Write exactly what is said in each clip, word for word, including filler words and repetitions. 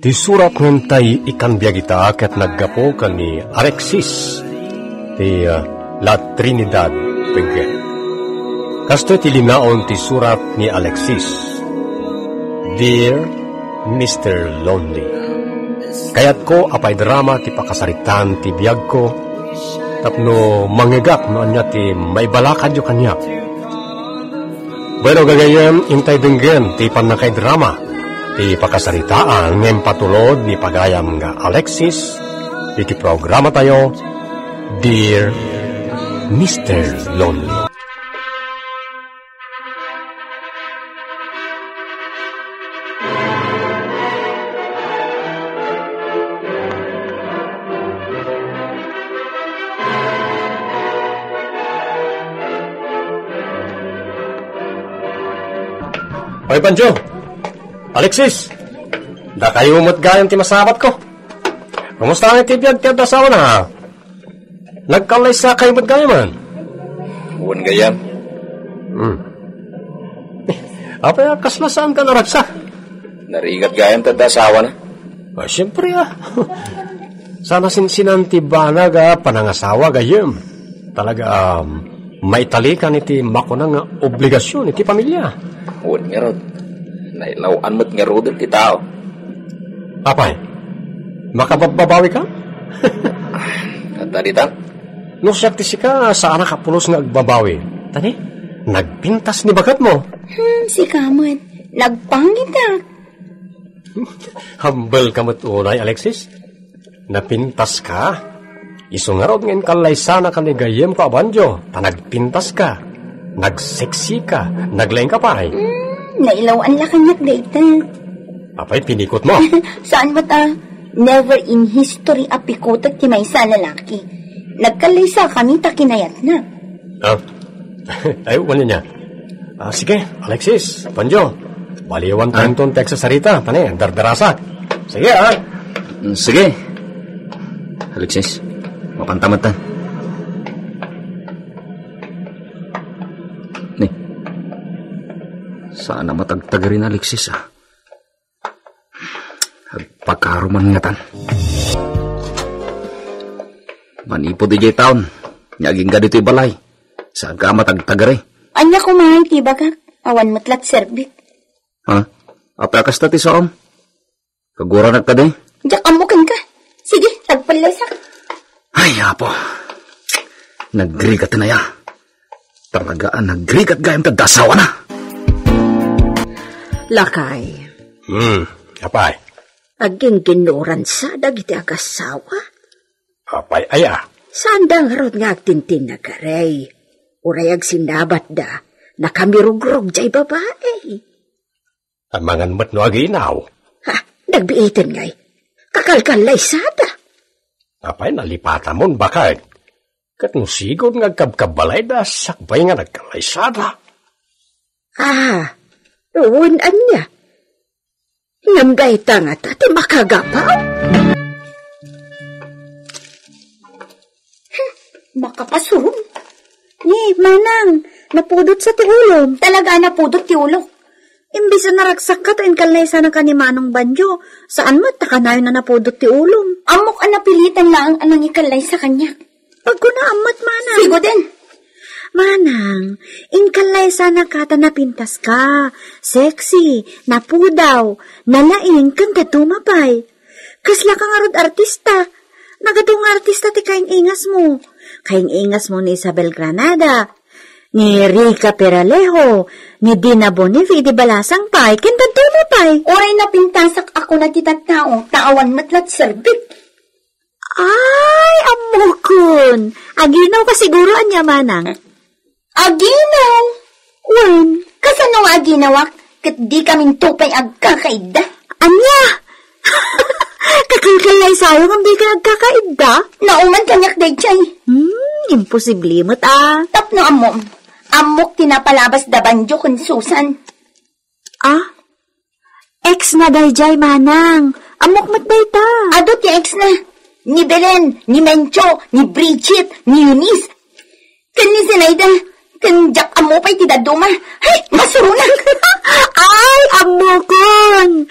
Ti surat nga intay ikan biag ita ket naggapu ken ni Alexis ti, ah, La Trinidad Benguet. Kastoy ti linaon ti surat ni Alexis. Dear Mister Lonely, kayatko a paidrama ti pakasaritaan ti biagko tapno mangngegak no ania ti maibalakadyo kaniak. Bueno, gagayyem, intay denggen ti pannakaidrama ti pakasaritaan nga impatulod ni pagayam nga Alexis iti programatayo, Dear Mister Lonely. Oy, Pancho! Alexis! Dakayo met gayam ti masabatko. Kumusta nga iti biag ti adda asawana? Nagkallaysakayo met gayam? Wen gayam. Hmm. Apay a kasla saanka naragsak? Narigat gayam ti adda asawana. Ah, siyempre, ah. Saan a sinsinan ti banag a panangasawa gayam. Talaga, um, maitalikan iti makuna nga obligasion iti pamilia. Wen ngarud, nailaw-an met ngaruden ti tao. Apay, makababbabawika? Adda ditan? No siak ti sika, saanak a pulos nga agbabawi. Tani, nagpintas ni baketmo. Hmm, sika met, nagpangitak. Humble ka met unay, Alexis. Napintaska. Isu ngarud nga inkallaysanaka ni gayyemko a bandio, ta nagpintaska. Nagsexyka. Naglaingka pay. Hmm, nailaw-an la kaniak dayta. Apay, pinikutmo? Saan met a, never in history a pikutek ti maysa a lalaki. Nagkallaysakami ta kinayatna. Ah. Ay, wala niya. Ah, sige, Alexis, Panjo. Baliwan tayo Ah. ton text sa sarita, tani, dardarasak. Sige, ah. Mm, sige. Alexis, mapanta met ta. Ni, saan a matagtagarin, Alexis, ah. Agpakaro man ngatan. Manipud idiay taon, nga agingga ditoy balay, saanka a matagtagari. Ania koma iti ibagak, awan met la ti serbik. Ha? Apay a kasta ti saom? Kaguranak kadi? Diak ammo kenka. Sige, agpallaysak. Ay, Apo. Nagrigat na ya. Talaga a nagrigat gayam ta dasawana. Lakay. Hmm, apay. Agingginnuran sa dagiti agasawa. Apay aya? Saan da ngarud nga agtintinnagari. Uray agsinnabatda, nakamirugrog jay babai. Amangan met no aginaw. Ha, nagbiiten ngay. Kakalkallaysada. Apay nalipatamon, bakay. Ket no sigud nga agkabkabbalayda, sakbay nga nagkallaysada. Ah, wen ania? Ngem dayta ngata ti makagapu? Hmm, makapasuron. Ni, manang, napudot sa ti ulom. Talaga, napudot ti ulok. Imbes a naragsakka ta inkallaysanaka ni Manong Banjo, saan met ta kanayon a napudot ti ulom. Ammok a napilitan laeng a nangikallaysa kaniak. Agkuna ammet, manang. Sigo den. Manang, inkallaysanaka ta napintaska, sexy, napudaw, nalaing, ken dadduma pay. Kaslaka ngarud artista. Nagadu nga artista ti kaing-ingasmo. Kaing-ingasmo ni Isabel Granada, ni Rica Peralejo, ni Dina Bonifacio, di balasang pay, ken dadduma pay. Uray napintasak a kuna ti tattao, ta awan met la ti serbik. Ay, ammokon. Aginawka siguro ania, manang? Aginaw? Wen, kasano nga aginawak? Ket dikami pay agkakaidda. Ania? Kakalkallaysayo ngem dika agkakaidda? Nauman kaniak dayjay. Hmm, imposible met a. Tapno ammom, ammok ti napalabas da Banjo ken Susan. Ah? Ex na dayjay, manang. Ammok met dayta. Adu ti ex na. Ni Belen, ni Mencho, ni Bridget, ni Eunice. Ken ni Zenaida. Ken diak ammo pay ti dadduma. Hay, masuronak. Ay, ammokon.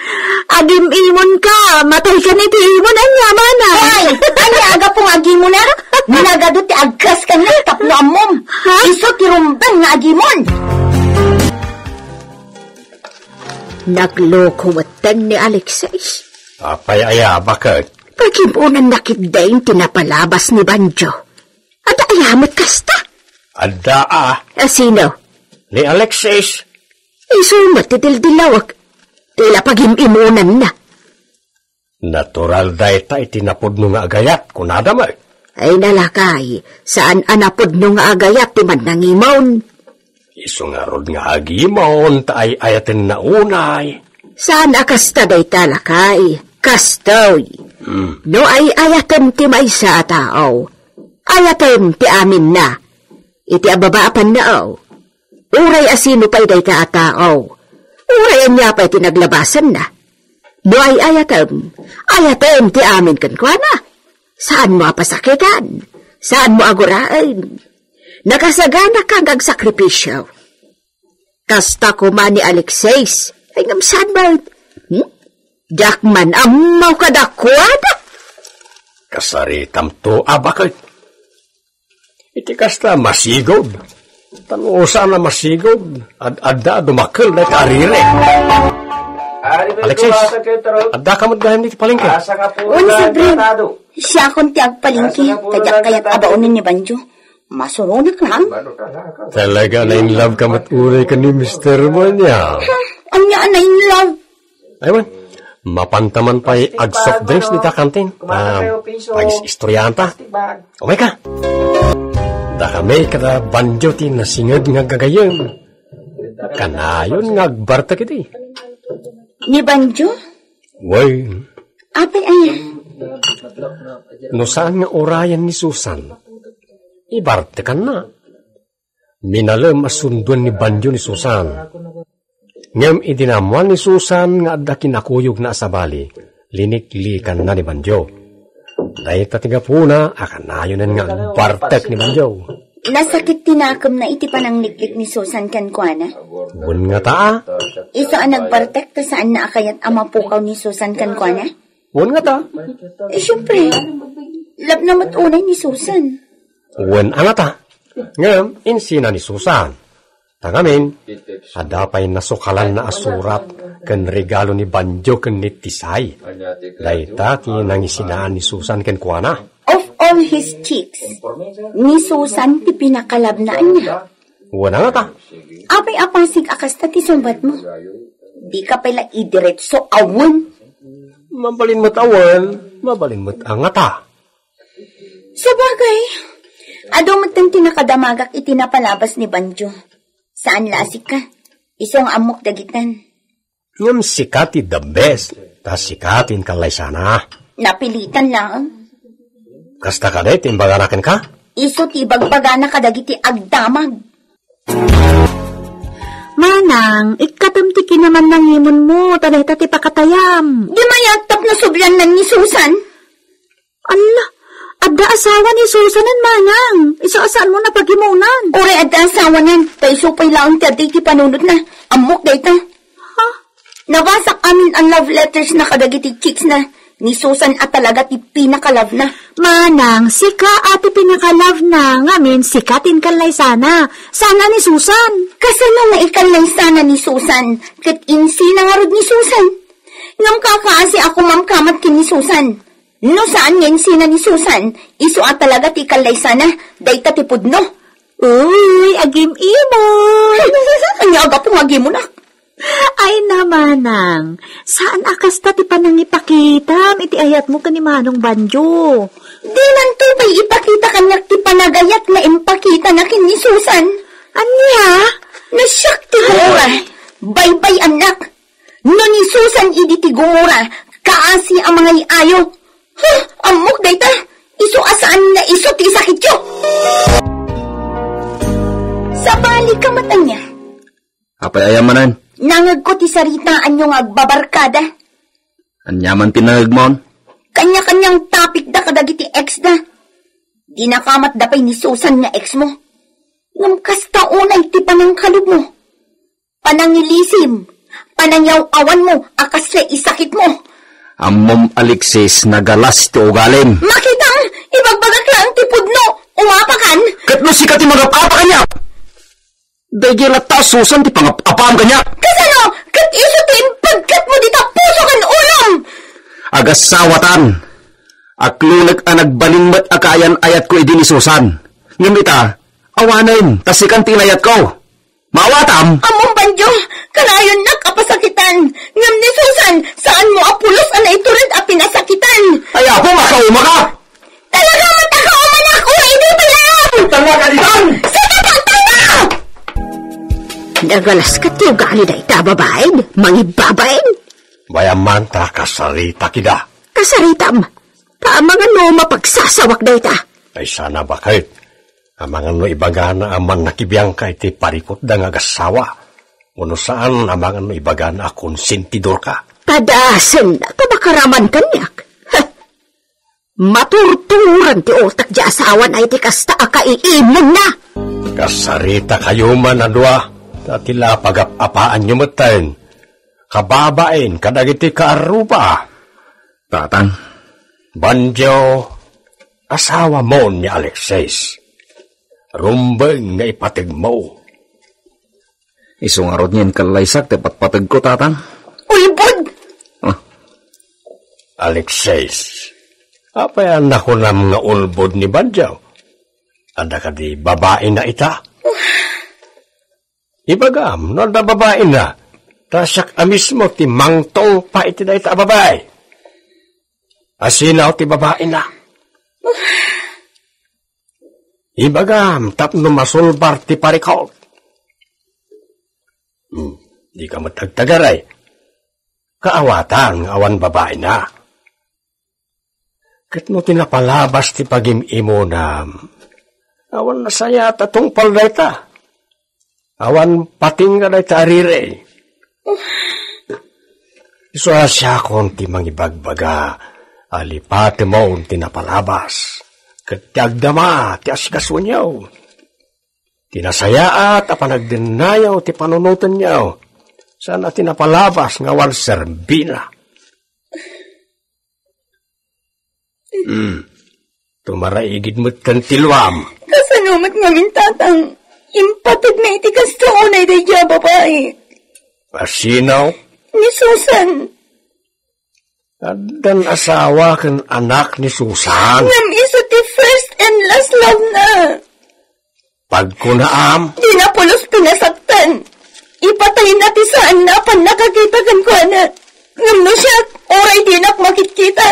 Agim-imonka, matayka iti imon, ania, manang? Ay, ania, agapu nga agimonak? Nagadu ti agkaskannak tapno ammom. Ha? Isu ti rumben nga agimon. Nagloko metten ni Alexis. Apay aya, baket? Pagim-unanna ketdin ti napalabas ni Banjo. Adda aya met kasta? Adda a. A sino? Ni Alexis. Isu met ti dildillawek. Ti la pagim-imunanna. Natural dayta iti napudno nga agayat, kunada met. Ay, nalakay, saan a napudno nga agayat ti mannangimon. Isu ngarud nga agimon ta ay-ayatenna unay. Saan a kasta dayta, lakay. Kastoy. Hmm. No ay-ayatem ti maysa a tao, ayatem ti aminna. Iti ababa a pannao, uray a sino pay dayta a tao, uray ania pay ti naglabasanna. No ay-ayatem, ayatem ti amin kenkuana. Saanmo a pasakitan, saanmo a guraen. Nakasaganaka nga agsakripisio. Kasta koma ni Alexis. Ay, ngem saan met? Hmm? Diak man ammo kadakuada. Kasaritamto a baket. Iti kasta, masigud. Tan no saan a masigud, ad-adda a dumakel dayta a riri. Alexis, adda ka met gayam iti palengke? Wen, Sabrin. Siakon ti agpalengke, ta diak kayat a baonen ni Banjo. Masuronak lang. Talaga na-in love ka met unay ken ni mister mo, ania? Ha? Ania a na-in love? Ay, wen. Mapanta man pay ag-soft drinks dita kantin. Ah, pag-istoryaanta. Umay ka. Dakami kada Banjo ti nasinged nga gagayyem. Kanayon nga agbartek idi. Ni Banjo? Wen. Apay aya? No saan nga urayan ni Susan, ibartekanna. Minalem a sunduen ni Banjo ni Susan. Ngem idi naammuan ni Susan nga adda kinakuyogna a sabali, liniklikanna ni Banjo. Dayta ti gapuna a kanayonen nga agbartek ni Banjo. Nasakit ti nakemna iti panangliklik ni Susan kenkuana. Wen ngata a. Isu a nagbartek ta saanna a kayat a mapukaw ni Susan kenkuana? Wen ngata. Eh, siyempre, labna met unay ni Susan. Wen a ngata. Ngem, insina ni Susan. Ta ngamin, adda pay nasukalanna a surat ken regalo ni Banjo ken ni Tisay. Dayta ti nangisinaan ni Susan kenkuana. Of all his chicks, ni Susan ti pinakalabna ania. Wen a ngata. Apay a pasig a kasta ti sungbatmo? Dika pay la idiretso a wen. Mabalin met a wen, mabalin met a ngata. Sabagay, adu metten ti nakadamagak iti napalabas ni Banjo. Saan la a sika. Isu nga ammok dagitan. Ngem sika ti the best, ta sika ti inkallaysana. Napilitan laeng. Kasta kadi ti imbagana kenka? Isu ti ibagbagana kadagiti agdamag. Manang, ikkatem ti kinamannangimonmo, ta dayta ti pakatayam. Di mayat tapno subliannan ni Susan. Alla, adda asawa ni Susanen, manang. Isu a saanmo a pagimunan. Uray adda asawanen, ta isu pay laeng ti adda iti panunotna. Ammok dayta. Ha? Nabasak amin a love letters na kadagiti chicks na. Ni Susan a talaga ti pinaka-love na. Manang, sika a ti pinaka-love na, ngamin sika ti inkallaysana. Saan a ni Susan? Kasano nga ikallaysana ni Susan? Ket insina ngarud ni Susan? Ngem kakaasi a kumamkamat ken ni Susan. No saan nga insina ni Susan, isu a talaga ti ikallaysana, dayta ti pudno. Uy, agim-imon! Ania a gapu nga agimonak? Ay, namanang, saan a kasta ti panangipakitam iti ayatmo ken ni Manong Banjo? Dinanto pay ipakita kaniak ti panagayat nga impakitana ken ni Susan. Ania? Nasiak ti gumura. Baybay-annak. No ni Susan idi ti gumura, kaasi a mangay-ayo. Huh, ammok dayta. Isu a saan nga isu ti isakityo. Sabali ka met ania? Apay aya manen? Nangegko ti saritaanyo nga agbabarkada. Ania man ti nangegmon? Kanya-kanyang topic da kadagiti ex da. Dinakamatda pay ni Susan nga ex mo. Ngem kasta unay ti panangkalubmo, panangilisim, panangyaw-awanmo a kasla isakitmo. Ammom, Alexis, nagalas ti ugalim. Makitam, ibagbagak laeng ti pudno, umapakan. Ket no sika ti mangap-apa kaniak, daydiay latta a Susan ti pangap-apaam kaniak. Kasano? Ket isu ti impagketmo dita puso ken ulom. Agasawatan. Aklonek a nagbalin met a kaayan-ayatko idi ni Susan. Ngem ita, awanen, ta sikan ti inayatko. Maawatam? Ammom, Banjo, kanayonnak a pasakitan. Ngem ni Susan, saanmo a pulos a naitured a pinasakitan. Ay, Apo, makauma ka! Talaga met a kaumanak, uray idi bilang! Tanga ka ditan! Sige, pagtanga! Nagalas ket ti ugali dayta a babaen, mangibabain. Mayat man ta kasaritak ida. Kasaritam? Amangan no mapagsasawak dayta. Ay, sana baket. Amangan no ibagana a mannakibiangka iti parikutda nga agassawa. Wenno saan, amangan no ibagana a konsentidorka. Padasen, ta makaraman kaniak. Heh. Maturturan ti utak ti asawana iti kasta a kaiimonna. Kasaritakayo man a dua, ta ti la pagap-apaanyo metten. Kababain kadagiti kaarruba. Tatang. Banjo, asawamon ni Alexis. Rumbeng nga ipategmo. Isu ngarud nga inkallaysak ti patpategko, Tatang. Ulbod! Ah. Alexis, apay a nakunam nga ulbod ni Banjo? Adda kadi babaina ita? Ibagam no adda babaina, ta siak a mismo ti mangtungpa iti dayta a babai. Asino ti babaina? Ibagam tapno masulbar ti parikut. Hmm, dika met agtagaray. Kaawatan nga awan babaina. Ket no ti napalabas ti pagim-imunam, awan nasayaat a tungpal dayta. Awan patingga dayta a riri. Isu a siakon ti mangibagbaga a lipatemon ti napalabas, ket ti agdama ti asikasoenyo. Ti nasayaat a panagdennayo ti panunotenyo, saan a ti napalabas nga awan serbina. Hmm. Tumaraigid metten ti luam. Kasano met ngamin, Tatang? Impateg na iti kasta unay daydiay a babai. Asino? Ni Susan. Addan asawa ken anak ni Susan? Ngem isu ti first and last love na. Pagkunaam? Dina pulos pinasaktan. Ipatayna ti saanna a pannakakita kenkuana. Ngem no siak, uray dinak makitkita.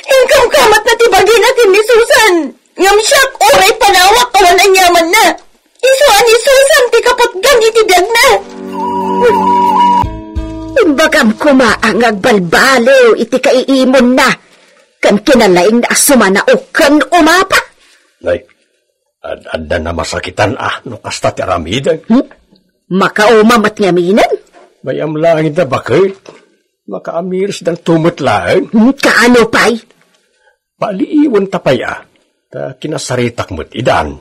Inkamkamatna ti bagina ken ni Susan. Ngem siak, uray panawak awan aniamanna. Isu a ni Susan ti kapatgan iti biagna. Imbagam koma nga agbalbaliw iti kaiimonna. Ken kinalaingna a sumanaok ken umapa. Nay, Ad-adda namasakitan a no kasta ti aramiden. Hmm? Makauma met ngaminen? Mayam laeng ida baket. Makaamirisdanto met laeng. Hmm, kaano pay? Paliiwenta pay a. Ta kinasaritak met idan.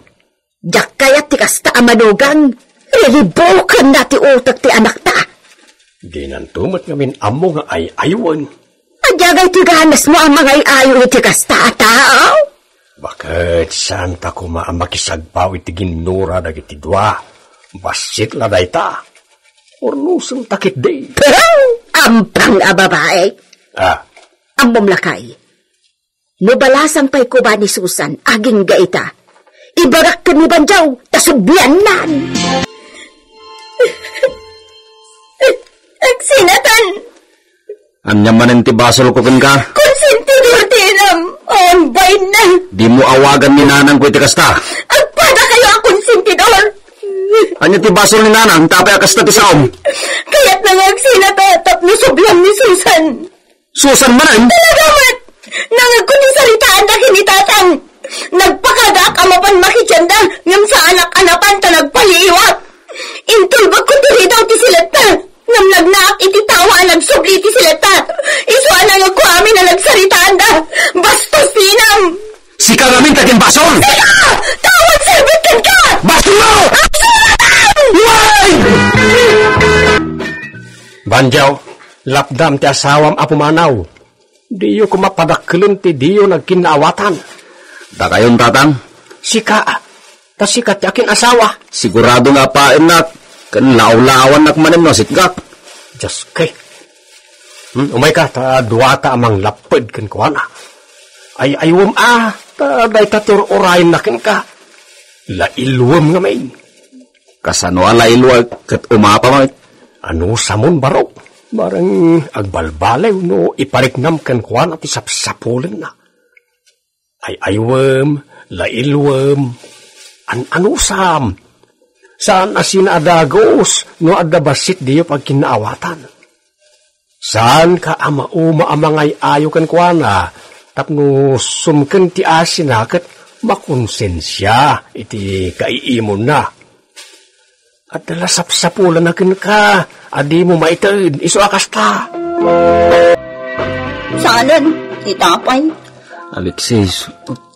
Diak kayat ti kasta a manugang. Riribukenna ti utek ti anakta. Dinanto met ngamin ammo nga ay-aywen. Ania ngay ti ganasmo a mangay-ayo iti kasta a tao? Baket, saanta koma a makisagpaw iti ginnura dagiti dua. Bassit la dayta. Urnosenta ketdi. Ampang a babae. Ah. Ammom lakay. No balasang pay koma ni Susan, agingga ita. Ibagak ken ni Banjaw, ta subliannan. Agsinatan! Ania manen ti basolko kenka? Konsentidor ti inam! Awan bainna! Dimo awagan ni nanangko iti kasta! Agpadakayo a konsentidor! Ania ti basol ni nanang, ta apay a kasta ti saom? Kayatna nga agsinata tapno subliam ni Susan! Susan manen? Talaga met! Nangegko ti saritaanda ken ni Tatang. Nagpakadaak a mapan makidianda, ngem saanak a napan ta nagpaliiwak. Intulbekko ti ridaw ti siletna, ngem nagnaak iti tawa a nagsubli iti siletna. Isu a nangegko amin a nagsaritaanda. Bastos ti inam! Sika ngamin ti aginbasol! Sika! Tawag serbit kenka! Basol! Andiaw, lapdam ti asawam a pumanaw. Diyo koma padakkelen ti diyo nagkinnaawatan. Dakayon, Tatang? Sika, ta sika ti akin-asawa. Sigurado nga apaennak, ken lawlawannak manen no asitkak. Dios kay. Hmm, umayka, ta duata a manglapped kenkuana. Ay-aywem a, ta dayta ti ur-urayenna kenka. Lailuem ngamin. Kasano a lailuek ket umapa met? Anusamon, barok. Bareng agbalbaliw no ipariknam kenkuana ti sapsapulenna. Ay-aywem, lailuem, an-anusam. Saan a sina a dagus no adda bassit diyo pagkinnaawatan. Saanka a mauma a mangay-ayo kenkuana tapno sumken ti asina ket makonsensia iti kaiimonna. Adda la sapsapulenna kenka a dimo maited isu a kasta. Saanen, ita pay. Alexis,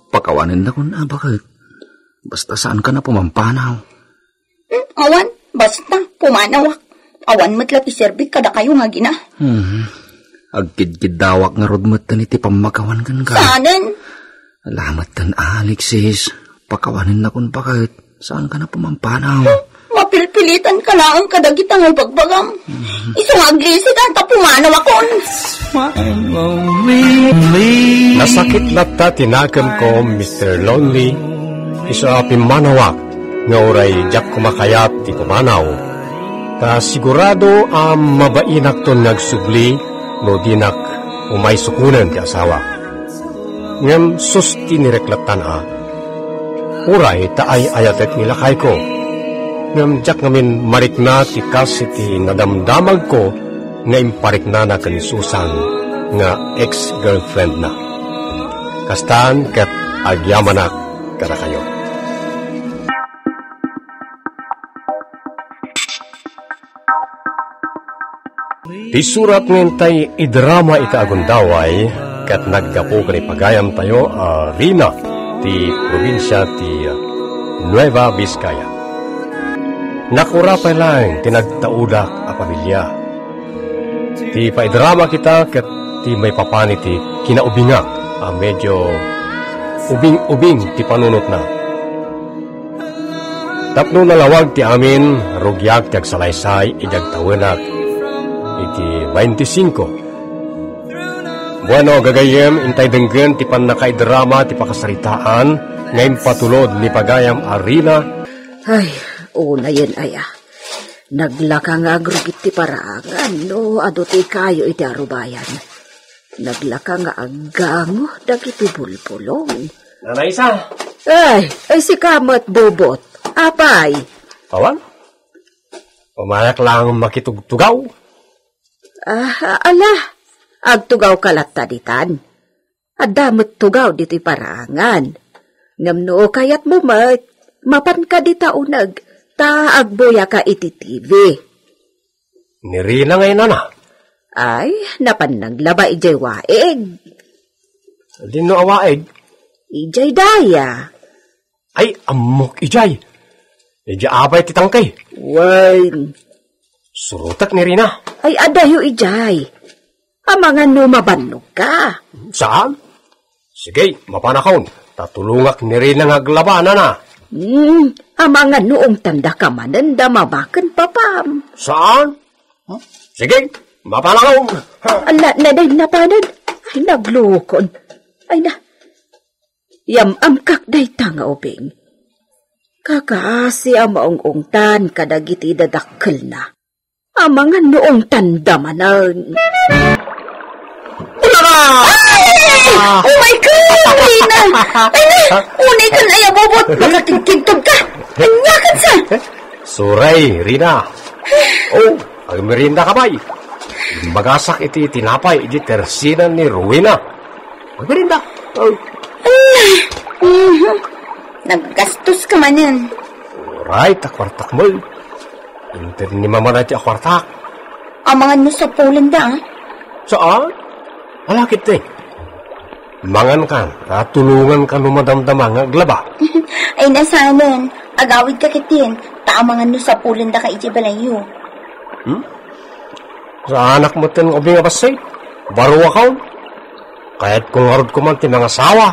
pakawanennakon a baket. Basta saankan a pumampanaw. Hmm, awan, basta, pumanawak. Awan met la ti serbik kadakayo nga agina. Hmm. Agkidkiddawak ngarud metten iti pammakawan kenka. Saanen? Ala metten, Alexis. Pakawanennakon baket. Saankan a pumampanaw. Hmm, mapilpilitanka laeng kadagita nga ibagbagam. Hmm. Isu nga aglisika ta pumanawakon. Nasakit latta ti nakemko, Mister Lonely. Isu a pimmanawak nga uray diak koma kayat ti pumanaw. Ta sigurado a mabainakton nga agsubli no dinak umaysukonen ti asawa. Ngem sus ti nireklattan a. Uray ta ay-ayatek ni lakayko. Ngem diak ngamin marikna ti kas iti nadamdamagko nga impariknana ken ni Susan nga ex-girlfriendna. Kastan ket agyamanak kadakayo. Ti surat nga intay idrama ita a gundaway ket naggapu ken ipagayamtayo a Rina ti probinsia ti Nueva Vizcaya. Nakura pay laeng ti nagtaudak a pamilia. Ti paidrama kita ket ti maipapan iti kinaubingak a medio ubing-ubing ti panunotna. Tapno nalawag ti amin, rugiak ti agsalaysay idi agtawenak iti baintisingko. Bueno, gagayyem, intay denggen ti pannakaidrama ti pakasaritaan nga impatulod ni pagayam a Rina. Ay, unayen aya. Naglaka nga agrugit ti paraangan no adu ti kayo iti arubayan. Naglaka nga aggango dagiti bulbulong. Nanay Sa! Ay, ay, sika met, Bobot. Apay? Awan. Umayak lang makitugtugaw. Ah, ala, agtugawka latta ditan. Adda met tugaw ditoy paraangan. Ngem no kayatmo met, mapanka dita uneg, ta agbuyaka iti T V. Ni Rina ngay nana? Ay, napan naglaba idiay waig. Dinno a waig? Idiay daya. Ay, ammok idiay. Idiay apay ti tangkay? Wen. Surotek ni Rina. Ay, adayo idiay. Amangan no mabannogka. Saan? Sige, mapanakon. Ta tulongak ni Rina nga aglaba, nana. Hmm, amangan no ungtandaka manen da mama ken papam. Saan? Sige, mapanakon. Ala, nanay, napanan. Ay, naglukon. Ay, na. Yam-amkak dayta nga ubing. Kakaasi a maung-ungtan kadagiti dadakkelna. Amangan no ungtanda manen. Ay! Oh my God, Rina! Ay na! Unay kan aya, Bobot! Makakigkigtog ka! Anya ka sa? Suray, Rina! Oh, agmerienda ka bay? Imbagasak iti tinapay iti tersinan ni Rowena. Agmerienda. Oh. Ala! Mhm. Naggastos ka manen. Right, a kwartak mo. Inted ni Mama na ti a kwartak. Amangan no sapulenda, ah? Saan? Ala, kiti. Mangan ka, ta tulongan ka no madamdama nga aglaba. Ay, nasanen. Agawid ka kitin. Ta amangan no sapulenda ka iti balayyo. Hmm? Saanak metten nga ubing a bassit. Baro a kaon. Kayatko ngarud koma ti mangasawa.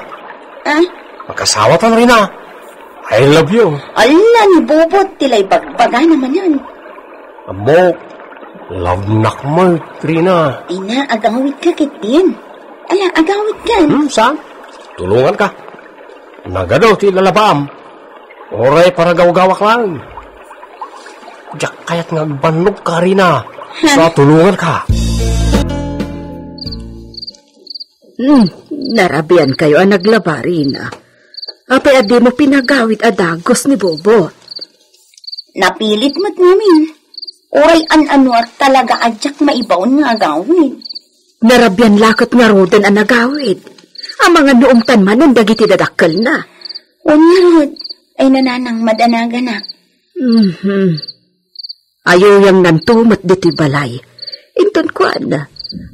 Ah? Makasawatan, Rina. I love you. Ala, ni Bobot, ti la ibagbagana manen. Ammok, love nak met, Rina. Ay na, agawidka ketdin. Ala, agawidkan. Hmm, saan? Tulonganka. Nagadu ti lalabaam. Uray paragawgawak laeng. Diak kayat nga agbannogka, Rina. Sa tulonganka. Hmm, narabiankayo a naglaba, Rina. Apay a dimo pinagawid a dagus ni Bobot? Napilit met ngamin. Uray an-anuak talaga a diak maibaon nga agawid. Narabian la ket ngaruden a nagawid. Amangan no umtan manen dagiti dadakkelna. Wen ngarud, ay nanang madanaganak. Mhm. Ayuyangnanto met ditoy balay. Inton kuan,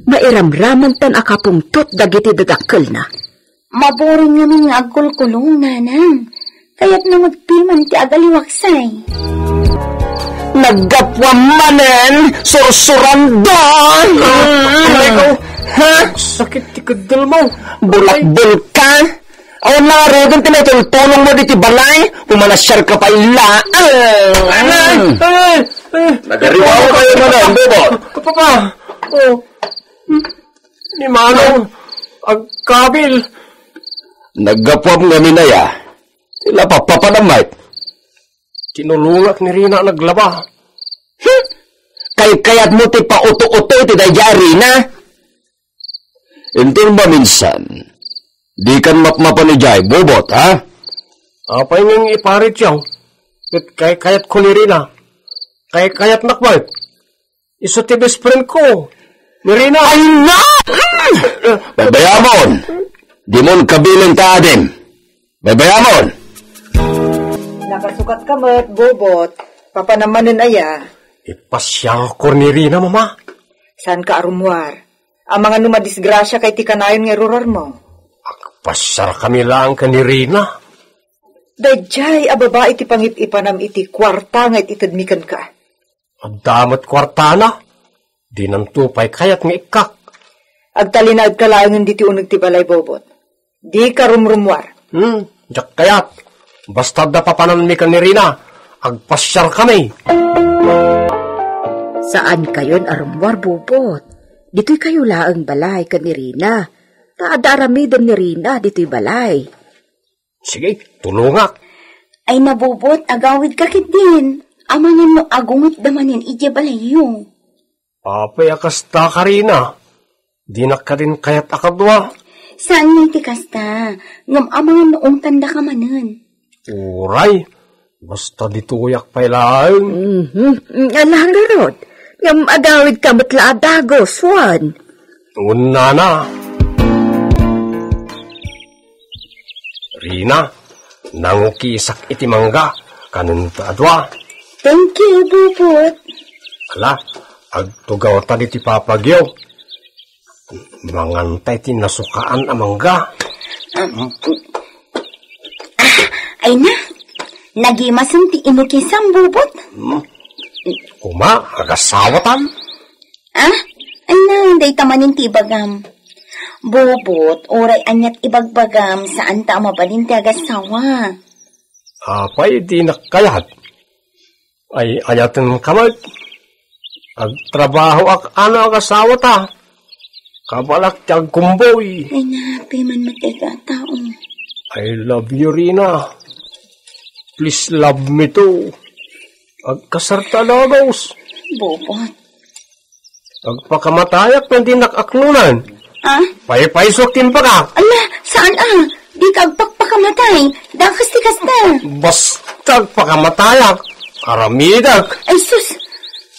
mairamramantan a kapungtot dagiti dadakkelna. Maburing ngamin nga agkulkulong, nanang. Kayatna met piman ti agaliwaksay. Naggapuam manen, sursurandon! Ah, aray ko. Ha? Sakit ti keddel mo. Bulakbol ka? Awan ngaruden ti naitultulongmo ditoy balay? Pumanasiarka pay laeng. Ay, ay, ay. Nagariwaw kayo man, Bobot. Papa. Oh. Ni Manong, agkabil. Naggapuam ngamin aya. Ti la papapanam met. Tinulongak ni Rina a naglaba. Hmm. Kaykayatmo ti pauto-uto iti daydiay a Rina? Inton maminsan, dikan mapmapan idiay, Bobot, ha? Apay ngem iparityo? Ket kaykayatko ni Rina. Kaykayatnak met. Isu ti best friend ko. Ni Rina. Ay, na! Babayamon! Dimon kabilin ta adim. Babayamon! Nakasukatka met, Bobot. Papanam manen aya? Ipasiarko ni Rina, Mama. Saanka a rummuar? Amangan no madisgrasiaka iti kanayon nga irurarmo. Agpasiarkami laeng ken ni Rina. Daydiay a babai ti pangip-ipanam iti kuarta nga it-itedmi kenka. Adda met kuartana. Dinanto pay kayat nga ikkak. Agtalinaedka laengen ditoy uneg ti balay, Bobot. Dika rumrummuar. Hmm, diak kayat. Basta adda papananmi ken ni Rina, agpasiarkami. Saankayon a rummuar, Bobot. Ditoykayo laeng balay ken ni Rina. Ta adda aramiden ni Rina ditoy balay. Sige, tulongak. Ay, ni Bobot, agawidka ketdin. Amangan no agungetda manen idiay balayyo. Apay a kasta, Rina? Dinak kadin kayat a kadua. Saan nga iti kasta, ngem amangan no umtandaka manen. Uray, basta ditoyak pay laeng. Mhm. Ala ngarud, ngem agawidka met la a dagus, wen? Wen, nana. Rina, nangukisak iti mangga, kanenta a dua. Thank you, Bobot. Ala, agtugawta ditoy papagyo. Manganta iti nasukaan a mangga. Ah, ah, ay na, nagimasen ti inukisam, Bobot. Hmm? Kuma, agasawatan? Ah? Ay na, dayta manen ti ibagam. Bobot, uray aniat ibagbagam, saanta a mabalin ti agasawa. Apay, dinak kayat? Ay, ayaten ka met. Agtrabahoak a no agasawata. Kabalak ti agkumboy. Ay, napi man met iti a tao. I love you, Rina. Please love me too. Agkasarta a dagus. Bobot. Agpakamatayak no dinak aknonan. Ah? Paypayso ti impagak. Ala, saan a? Dika agpakpakamatay. Dakas ti kasta. Basta agpakamatayak. Aramidek. Ay, sus.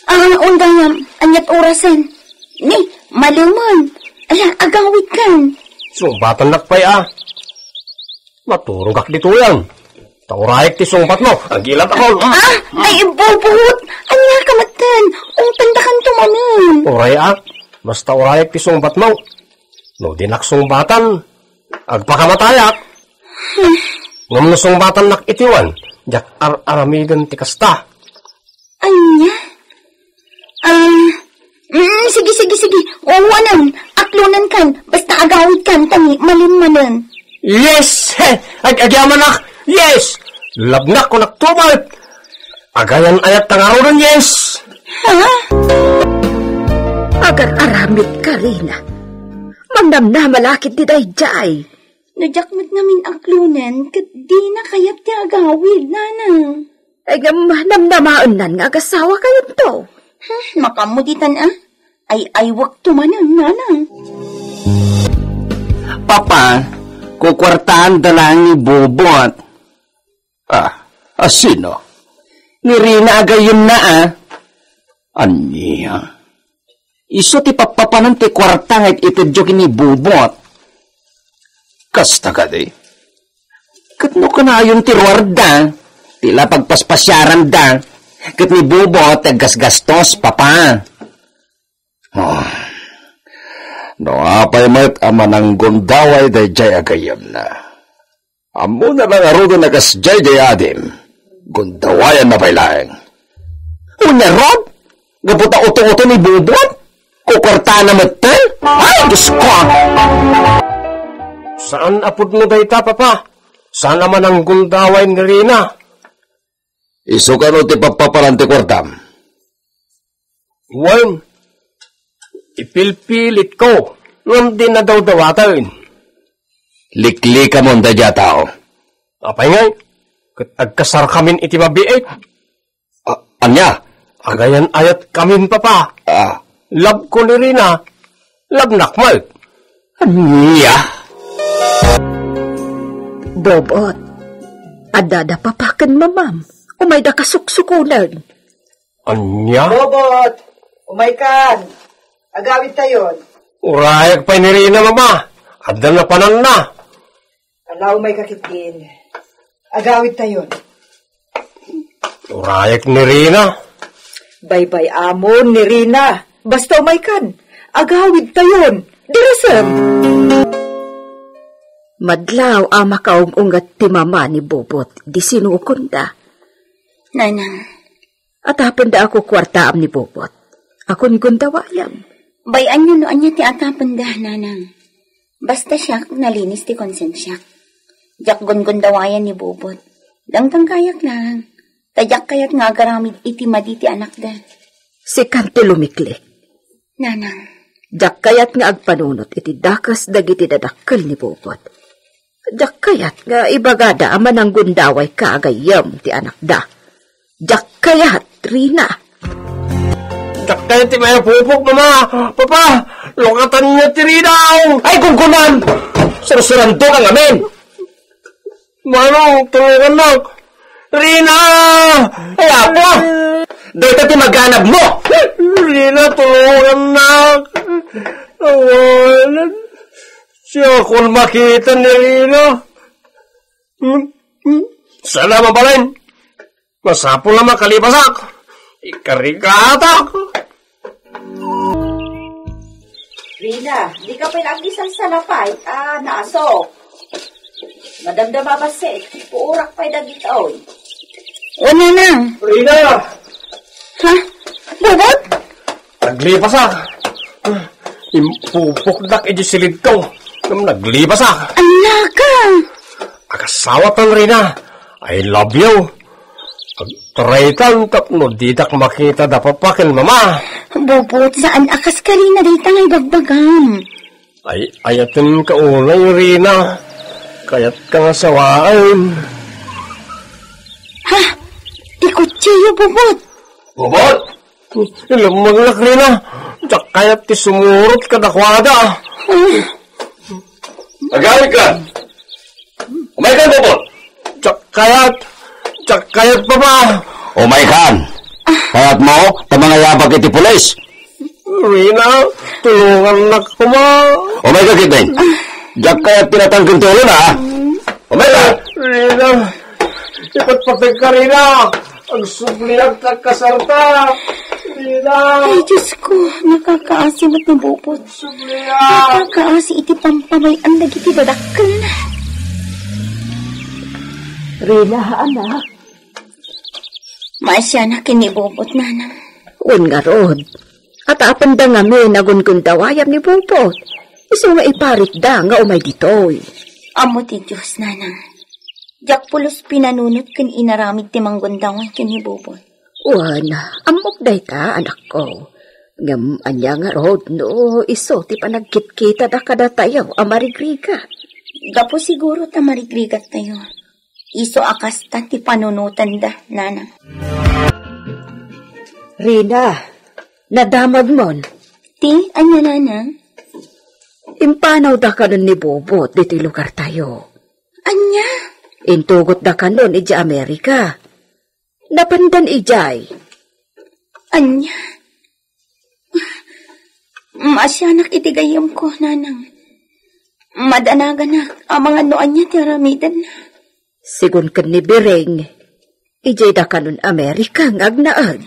Ah, undayam. Aniat orasen? Ni, maliw man. Ala, agawidkan. Sungbatannak pay a. Maturogak ditoyan. Ta urayek ti sungbatmo. Agilat ako. Ah, ay, Bobot. Ania ka metten? Umtandakanto manen. Uray a. Basta urayek ti sungbatmo. No dinak sungbatan, agpakamatayak. Ngem no sungbatannak iti wen, diak ar-aramiden ti kasta. Ania? Ah, mm, Sige, sige. Oo, anan. Aklonenkan. Basta agawidkan, ta ni, malinmanen. Yes! Ag-, agyamanak! Yes! Labnak, kunakto met! Agayan-ayat ta ngaruden, yes! Ha? Agar-aramid ka, Rina. Mangnamnama la ketdi daydiay. No diak met ngamin aklonen, ket dina kayat ti agawid, nanang. Ay, ngem namnamaennan nga agasawa kayonto. Hmm, makaammo ditan, a? Ay-aywekto manen, nanang. Papa, kukuartaanda laeng ni Bobot. Ah, a sino? Ni Rina a gayyemna, a. Ania? Isu ti pappapanan ti kuarta nga it-itedyo ken ni Bobot. Kasta kadi? Ket no kanayon ti ruarda, ti la pagpaspasiaranda, ket ni Bobot ti aggasgastos, papa. Ah, no apay met a mananggundaway daydiay a gayyemna. Ammona la ngaruden a kasdiay diay adim. Gundawayanna pay laeng. Unya, Rob, gapu ta uto-uto ni Bobot, kukuartana metten? Ay, Diyos ko! Saan a pudno dayta, Papa? Saan a mananggundaway ni Rina? Isu kano ti pappapanan ti kuartam? Wen, ipilpilitko, ngem di nadawdawaten. Liklikamon daydiay a tao. Apay ngay, ket agkasarkamin iti mabiit? A-, ania? Agayan-ayatkamin, Papa. Ah. Labko ni Rina, labnak met. Ania? Bobot, adda da papa ken mamam. Umayda kasuksukonen. Ania? Bobot, umaykan. Agawidtayon. Urayak pay ni Rina, Mama. Adda napananna. Ala, umayka ketdin. Agawidtayon. Urayak ni Rina. Baybay-amon ni Rina. Basta umaykan. Agawidtayon. Dirasem. Madlaw a makaung-unget ti mama ni Bobot, di sinukonda. Nanang. Atapenda a kukuartaam ni Bobot. Aggunggundawayam. Bay-anyo no ania ti atapenda, Nanang. Basta siak, nalinis ti konsensiak. Diak gunggundawayan ni Bobot. Dangdanggayak lang. Ta diak kayat nga agaramid iti madi ti anakda. Sikan ti lumiklik. Nanang. Diak kayat nga agpanunot iti dakes dagiti dadakkel ni Bobot. Diak kayat nga ibagada a mananggundawayka a gayyem ti anakda. Diak kayat, Rina. Diak kayat ti maipupok, Mama. Papa, lukatanyo ti Rina. Ay, gunggunan! Sursuranto ka ngamin! Manong, tulungannak! Rina! Ay, apo! Dayta ti maganabmo! Rina, tulungannak! Awanan. Siakon makita ni Rina. Hmm? Hmm? Saan a mabalin? Masapul a makalipasak. Ikarigatak. Rina, dika pay la agsalsalapay a naasok. Madamdama bassit, puurak pay dagitoy. Una na. Rina! Ha? Bobot? Naglipasak. Impupokdak iti silidko. Ngem naglipasak. Annaka! Agasawatan, Rina. I love you. Agtaraytan tapno didak makita da papa ken mama. Bobot, saan a kas karina dayta nga ibagbagam. Ay, ayaten ka unay, Rina. Kayat ka nga sawaen. Ha? Ti kutsiyo, Bobot. Bobot! Ilummagnak, Rina. Diak kayat ti sumurot kadakuada. Ah. Agawid ka! Umaykan, Bobot! Diak kayat! Diak kayat, Papa! Umaykan! Kayatmo, ta mangayabak iti pulis! Rina, tulungannak koma. Umayka ketdin. Diak kayat pinatangken ti ulona, ha? Umayka! Rina, ipatpateg ka, Rina. Agsubliak ta kasarta. Rina. Ay, Diyos ko, nakakaasi met ni Bobot. Agsubliak. Nakakaasi iti pampamay-an dagiti dadakkelna. Rina, anak. Maasianak ken ni Bobot, nanang. Wen ngarud, Atapen da ngamin a gundawayam ni Bobot. Isu nga iparitda nga umay ditoy. Ammo ti Dios, nanang. Diak pulos pinanunot ken inaramid ti manggundaway ken ni Bobot. Wen, ammok dayta, anakko. Ngem ania ngarud no isu ti panagkitkitada kadatayo a marigrigat? Gapu siguro ta marigrigattayo. Isu a kasta ti panunotanda, nanang. Rina, nadamagmon. Ti, ania, nanang? Impanawda kanon ni Bobot ditoy lugartayo. Ania? Intugotda kanon idiay Amerika. Napandan idiay. Ania? Maasianak iti gayyemko, nanang. Madanaganak amangan no ania ti aramidenna. Sigun ken ni Biring, idiay da kanon Amerika nga agnaed.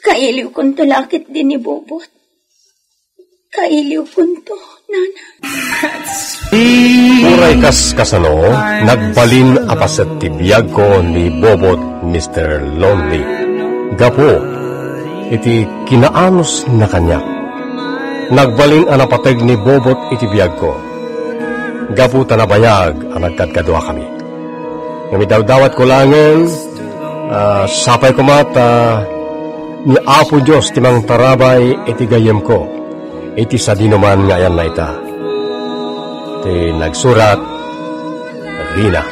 Kailiwkonto la ketdi ni Bobot. Kailiwkonto, nanang. Uray kas kasano, nagbalin a paset ti biagko ni Bobot, Mister Lonely. Gapu iti kinaanusna kaniak. Nagbalin a napateg ni Bobot iti biagko. Gapu ta nabayag a nagkadkaduakami. Ngem idawdawatko laengen, ah, sapay koma ta ni Apo Dios ti mangtarabay iti gayyemko, iti sadinoman nga ayanna ita. Ti nagsurat, Rina.